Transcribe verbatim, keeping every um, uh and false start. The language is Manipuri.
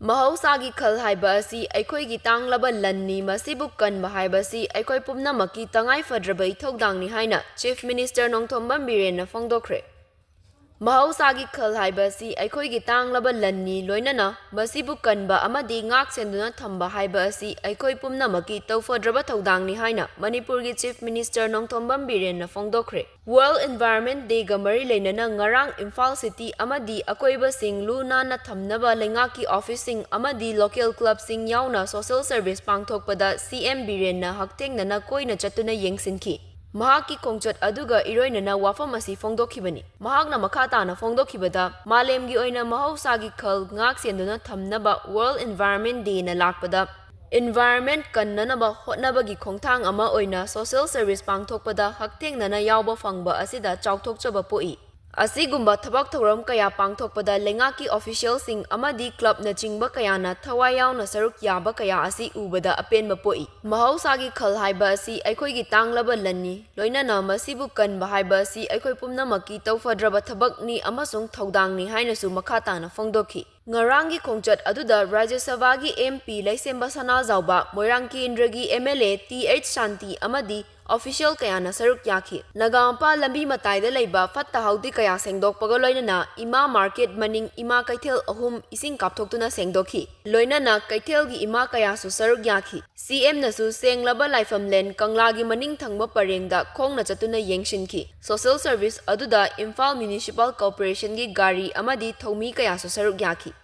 ꯃꯍꯧꯁꯥꯒꯤ ꯈꯜ ꯍꯥꯏꯕ ꯑꯁꯤ ꯑꯩꯈꯣꯏꯒꯤ ꯇꯥꯡꯂꯕ ꯂꯟꯅꯤ, ꯃꯁꯤꯕꯨ ꯀꯟꯕ ꯍꯥꯏꯕꯁꯤ ꯑꯩꯈꯣꯏ ꯄꯨꯝꯅꯃꯛꯀꯤ ꯇꯉꯥꯏ ꯐꯗ꯭ꯔꯕ ꯏꯊꯧꯗꯥꯡꯅꯤ ꯍꯥꯏꯅ Chief Minister ꯅꯣꯡꯊꯣꯝꯕꯝ ꯕꯤꯔꯦꯟꯅ ꯐꯣꯡꯗꯣꯛꯈ꯭ꯔꯦ꯫ ꯃꯍꯧꯁꯥꯒꯤ ꯈꯜ ꯍꯥꯏꯕ ꯑꯁꯤ ꯑꯩꯈꯣꯏꯒꯤ ꯇꯥꯡꯂꯕ ꯂꯟꯅꯤ, ꯂꯣꯏꯅꯅ ꯃꯁꯤꯕꯨ ꯀꯟꯕ ꯑꯃꯗꯤ ꯉꯥꯛ ꯁꯦꯟꯗꯨꯅ ꯊꯝꯕ ꯍꯥꯏꯕ ꯑꯁꯤ ꯑꯩꯈꯣꯏ ꯄꯨꯝꯅꯃꯛꯀꯤ ꯇꯧꯐꯗ꯭ꯔꯕ ꯊꯧꯗꯥꯡꯅꯤ ꯍꯥꯏꯅ ꯃꯅꯤꯄꯨꯔꯒꯤ Chief Minister Nongthombam ꯕꯤꯔꯦꯟꯅ ꯐꯣꯡꯗꯣꯛꯈ꯭ꯔꯦ꯫ World Environment Day ꯒ ꯃꯔꯤ ꯂꯩꯅꯅ ꯉꯔꯥꯡ ꯏꯝꯐꯥꯜ city ꯑꯃꯗꯤ ꯑꯀꯣꯏꯕꯁꯤꯡ ꯂꯨ ꯅꯥꯟꯅ ꯊꯝꯅꯕ ꯂꯩꯉꯥꯛꯀꯤ office ꯁꯤꯡ ꯑꯃꯗꯤ local club ꯁꯤꯡ ꯌꯥꯎꯅ social service ꯄꯥꯡꯊꯣꯛꯄꯗ C M ꯕꯤꯔꯦꯟꯅ ꯍꯛꯊꯦꯡꯅꯅ ꯀꯣꯏꯅ ꯆꯠꯇꯨꯅ ꯌꯦꯡꯁꯤꯟꯈꯤ꯫ ꯃꯍꯥꯛꯀꯤ ꯈꯣꯡꯆꯠ ꯑꯗꯨꯒ ꯏꯔꯣꯏꯅꯅ ꯋꯥꯐꯝ ꯑꯁꯤ ꯐꯣꯡꯗꯣꯛꯈꯤꯕꯅꯤ꯫ ꯃꯍꯥꯛꯅ ꯃꯈꯥ ꯇꯥꯅ ꯐꯣꯡꯗꯣꯛꯈꯤꯕꯗ, ꯃꯥꯂꯦꯝꯒꯤ ꯑꯣꯏꯅ ꯃꯍꯧꯁꯥꯒꯤ ꯈꯜ ꯉꯥꯛ ꯁꯦꯟꯗꯨꯅ ꯊꯝꯅꯕ World Environment Day ꯅ ꯂꯥꯛꯄꯗ environment ꯀꯟꯅꯅꯕ ꯍꯣꯠꯅꯕꯒꯤ ꯈꯣꯡꯊꯥꯡ ꯑꯃ ꯑꯣꯏꯅ social service ꯄꯥꯡꯊꯣꯛꯄꯗ ꯍꯛꯊꯦꯡꯅꯅ ꯌꯥꯎꯕ ꯐꯪꯕ ꯑꯁꯤꯗ ꯆꯥꯎꯊꯣꯛꯆꯕ ꯄꯣꯛꯏ꯫ ꯑꯁꯤꯒꯨꯝꯕ ꯊꯕꯛ ꯊꯧꯔꯝ ꯀꯌꯥ ꯄꯥꯡꯊꯣꯛꯄꯗ ꯂꯩꯉꯥꯛꯀꯤ official ꯁꯤꯡ ꯑꯃꯗꯤ club ꯅꯆꯤꯡꯕ ꯀꯌꯥꯅ ꯊꯋꯥꯏ ꯌꯥꯎꯅ ꯁꯔꯨꯛ ꯌꯥꯕ ꯀꯌꯥ ꯑꯁꯤ ꯎꯕꯗ ꯑꯄꯦꯟꯕ ꯄꯣꯛꯏ꯫ ꯃꯍꯧꯁꯥꯒꯤ ꯈꯜ ꯍꯥꯏꯕ ꯑꯁꯤ ꯑꯩꯈꯣꯏꯒꯤ ꯇꯥꯡꯂꯕ ꯂꯟꯅꯤ, ꯂꯣꯏꯅꯅ ꯃꯁꯤꯕꯨ ꯀꯟꯕ ꯍꯥꯏꯕ ꯑꯁꯤ ꯑꯩꯈꯣꯏ ꯄꯨꯝꯅꯃꯛꯀꯤ ꯇꯧꯐꯗ꯭ꯔꯕ ꯊꯕꯛꯅꯤ ꯑꯃꯁꯨꯡ ꯊꯧꯗꯥꯡꯅꯤ ꯍꯥꯏꯅꯁꯨ ꯃꯈꯥ ꯇꯥꯅ ꯐꯣꯡꯗꯣꯛꯈꯤ꯫ ꯉꯔꯥꯡꯒꯤ ꯈꯣꯡꯆꯠ ꯑꯗꯨꯗ ꯔꯥꯖ꯭ꯌ ꯁꯚꯥꯒꯤ M P ꯂꯩꯁꯦꯝꯕ ꯁꯅꯥꯖꯥꯎꯕ, ꯃꯣꯏꯔꯥꯡ ꯀꯦꯟꯗ꯭ꯔꯒꯤ M L A T H ꯁꯥꯟꯇꯤ ꯑꯃꯗꯤ official ꯀꯌꯥꯅ ꯁꯔꯨꯛ ꯌꯥꯈꯤ꯫ ꯅꯒꯥꯃꯄꯥꯜ ꯂꯝꯕꯤ ꯃꯇꯥꯏꯗ ꯂꯩꯕ ꯐꯠꯇ ꯍꯥꯎꯗꯤ ꯀꯌꯥ ꯁꯦꯡꯗꯣꯛꯄꯒ ꯂꯣꯏꯅꯅ ꯏꯃꯥ market ꯃꯅꯤꯡ ꯏꯃꯥ ꯀꯩꯊꯦꯜ ꯑꯍꯨꯝ ꯏꯁꯤꯡ ꯀꯥꯞꯊꯣꯛꯇꯨꯅ ꯁꯦꯡꯗꯣꯛꯈꯤ꯫ ꯂꯣꯏꯅꯅ ꯀꯩꯊꯦꯜꯒꯤ ꯏꯃꯥ ꯀꯌꯥꯁꯨ ꯁꯔꯨꯛ ꯌꯥꯈꯤ꯫ C M ꯅꯁꯨ ꯁꯦꯡꯂꯕ ꯂꯥꯏꯐꯝꯂꯦꯟ ꯀꯪꯂꯥꯒꯤ ꯃꯅꯤꯡ ꯊꯪꯕ ꯄꯔꯦꯡꯗ ꯈꯣꯡꯅ ꯆꯠꯇꯨꯅ ꯌꯦꯡꯁꯤꯟꯈꯤ꯫ Social service ꯑꯗꯨꯗ ꯏꯝꯐꯥꯜ Municipal Corporation ꯒꯤ ꯒꯥꯔꯤ ꯑꯃꯗꯤ ꯊꯧꯃꯤ ꯀꯌꯥꯁꯨ ꯁꯔꯨꯛ ꯌꯥꯈꯤ꯫